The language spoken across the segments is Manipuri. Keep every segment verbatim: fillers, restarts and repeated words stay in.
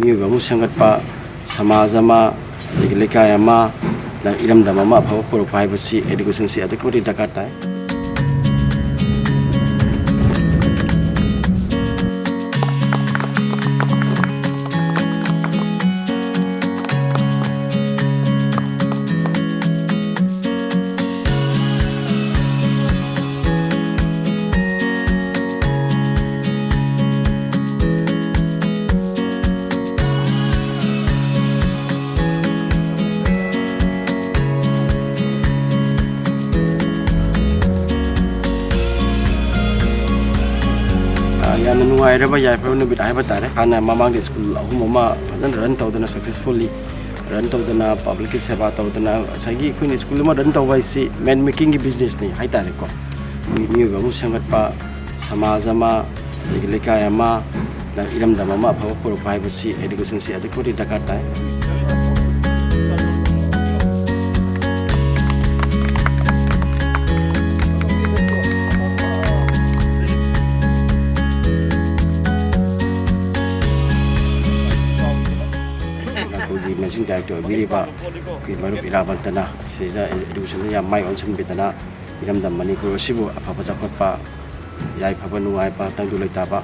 ꯃꯤꯑꯣꯏꯕ ꯑꯃ ꯁꯦꯝꯒꯠꯄ, ꯁꯃꯥꯖ ꯑꯃ, ꯑꯗꯒꯤ ꯂꯩꯀꯥꯏ ꯑꯃ, ꯏꯔꯝꯗꯝ ꯑꯃ ꯑꯐꯕ ꯄꯨꯔꯛꯄ ꯍꯥꯏꯕꯁꯤ educationꯁꯤ ꯑꯗꯨꯛꯀꯤ ꯃꯇꯤꯛ ꯗꯔꯀꯥꯔ ꯇꯥꯏ꯫ ꯑ, ꯌꯥꯝꯅ ꯅꯨꯡꯉꯥꯏꯔꯕ ꯌꯥꯏꯐꯔꯕ ꯅꯨꯃꯤꯠ ꯍꯥꯏꯕ ꯇꯥꯔꯦ꯫ ꯍꯥꯟꯅ ꯃꯃꯥꯡꯗ ꯁ꯭ꯀꯨꯜ ꯑꯍꯨꯝ ꯑꯃ ꯐꯖꯅ run ꯇꯧꯗꯅ, successfully run ꯇꯧꯗꯅ, publicꯀꯤ ꯁꯦꯕꯥ ꯇꯧꯗꯅ, ꯉꯁꯥꯏꯒꯤ ꯑꯩꯈꯣꯏꯅ ꯁ꯭ꯀꯨꯜ ꯑꯃ run ꯇꯧꯕ ꯍꯥꯏꯁꯤ man making businessꯅꯤ ꯍꯥꯏ ꯇꯥꯔꯦꯀꯣ꯫ ꯑꯩꯈꯣꯏꯒꯤ ꯃꯤꯑꯣꯏꯕ ꯑꯃ ꯁꯦꯝꯒꯠꯄ, ꯁꯃꯥꯖ ꯑꯃ, ꯑꯗꯒꯤ ꯂꯩꯀꯥꯏ ꯑꯃ, ꯏꯔꯝꯗꯝ ꯑꯃ ꯑꯐꯕ ꯄꯨꯔꯛꯄ ꯍꯥꯏꯕꯁꯤ educationꯁꯤ ꯑꯗꯨꯛꯀꯤ ꯃꯇꯤꯛ ꯗꯔꯀꯥꯔ ꯇꯥꯏ꯫ ꯑꯩꯈꯣꯏꯒꯤ managing director ꯑꯣꯏꯕꯤꯔꯤꯕ ꯑꯩꯈꯣꯏ ꯃꯔꯨꯞ ꯏꯔꯥꯕꯣꯠꯇꯅ ꯁꯤꯗ educationꯗ ꯌꯥꯝ ꯃꯥꯏ ꯑꯣꯟꯁꯤꯟꯕꯤꯗꯅ, ꯏꯔꯝꯗꯝ ꯃꯅꯤꯄꯨꯔ ꯑꯁꯤꯕꯨ ꯑꯐꯕ ꯆꯥꯎꯈꯠꯄ, ꯌꯥꯏꯐꯕ, ꯅꯨꯡꯉꯥꯏꯕ, ꯇꯪꯗꯨ ꯂꯩꯇꯥꯕ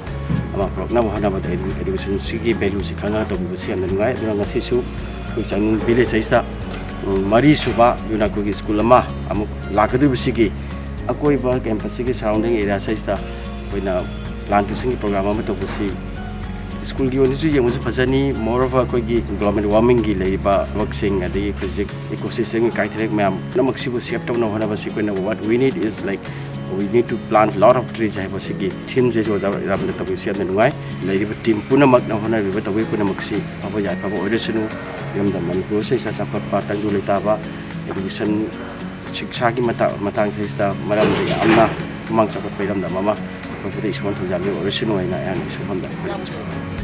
ꯑꯃ ꯄꯨꯔꯛꯅꯕ ꯍꯣꯠꯅꯕꯗ edu-, educationꯁꯤꯒꯤ valueꯁꯤ ꯈꯪꯉꯒ ꯇꯧꯕꯤꯕꯁꯤ ꯌꯥꯝꯅ ꯅꯨꯡꯉꯥꯏ꯫ ꯑꯗꯨꯅ ꯉꯁꯤꯁꯨ ꯑꯩꯈꯣꯏ ꯆꯥꯡꯅꯨꯡ village ꯑꯁꯤꯗ, ꯎꯝ, ꯃꯔꯤꯁꯨꯕ ꯌꯨꯅꯥꯀꯣꯒꯤ ꯁ꯭ꯀꯨꯜ ꯑꯃ ꯑꯃꯨꯛ ꯂꯥꯛꯀꯗꯧꯔꯤꯕꯁꯤꯒꯤ ꯑꯀꯣꯏꯕ campusꯁꯤꯒꯤ surrounding area ꯑꯁꯤꯗ ꯑꯩꯈꯣꯏꯅ plantationꯒꯤ program ꯑꯃ ꯇꯧꯕꯁꯤ ꯁ꯭ꯀꯨꯜꯒꯤ ꯑꯣꯏꯅꯁꯨ ꯌꯦꯡꯕꯁꯨ ꯐꯖꯅꯤ꯫ Moreover, ꯑꯩꯈꯣꯏꯒꯤ global warmingꯒꯤ ꯂꯩꯔꯤꯕ ꯊꯕꯛꯁꯤꯡ, ꯑꯗꯒꯤ ꯍꯧꯖꯤꯛ ecosystemꯒꯤ ꯀꯥꯏꯊꯔꯛ ꯃꯌꯥꯝ ꯄꯨꯝꯅꯃꯛꯁꯤꯕꯨ save ꯇꯧꯅꯕ ꯍꯣꯠꯅꯕꯁꯤ ꯑꯩꯈꯣꯏꯅ what we need is, like, we need to plant lot of trees ꯍꯥꯏꯕꯁꯤꯒꯤ themeꯁꯤꯁꯨ ꯑꯣꯖꯥ ꯏꯔꯥꯕꯣꯠꯅ ꯇꯧꯕꯤꯔꯤꯁꯤ ꯌꯥꯝꯅ ꯅꯨꯡꯉꯥꯏ꯫ ꯂꯩꯔꯤꯕ team ꯄꯨꯝꯅꯃꯛꯅ ꯍꯣꯠꯅꯔꯤꯕ ꯇꯧꯕꯤ ꯄꯨꯝꯅꯃꯛꯁꯤ ꯑꯐꯕ ꯌꯥꯏꯐꯕ ꯑꯣꯏꯔꯁꯅꯨ꯫ ꯏꯔꯝꯗꯝ ꯃꯅꯤꯄꯨꯔ ꯑꯁꯤꯗ ꯆꯥꯎꯈꯠꯄ, ꯇꯪꯗꯨ ꯂꯩꯇꯥꯕ, education, ꯁꯤꯛꯁꯥꯒꯤ ꯃꯇꯥꯡ, ꯃꯇꯥꯡꯁꯤꯗ ꯃꯔꯝꯗꯤ ꯌꯥꯝꯅ ꯃꯃꯥꯡ ꯆꯥꯎꯈꯠꯄ ꯏꯔꯝꯗꯝ ꯑꯃ ꯑꯣꯏꯕꯗ ꯏꯁꯣꯔꯅ ꯊꯧꯖꯥꯜꯕꯤꯕ ꯑꯣꯏꯔꯁꯅꯨ ꯍꯥꯏꯅ ꯑꯩꯍꯥꯛꯅ ꯏꯁꯣꯔ ꯐꯝꯗ ꯈꯨꯔꯨꯝꯖꯔꯤ꯫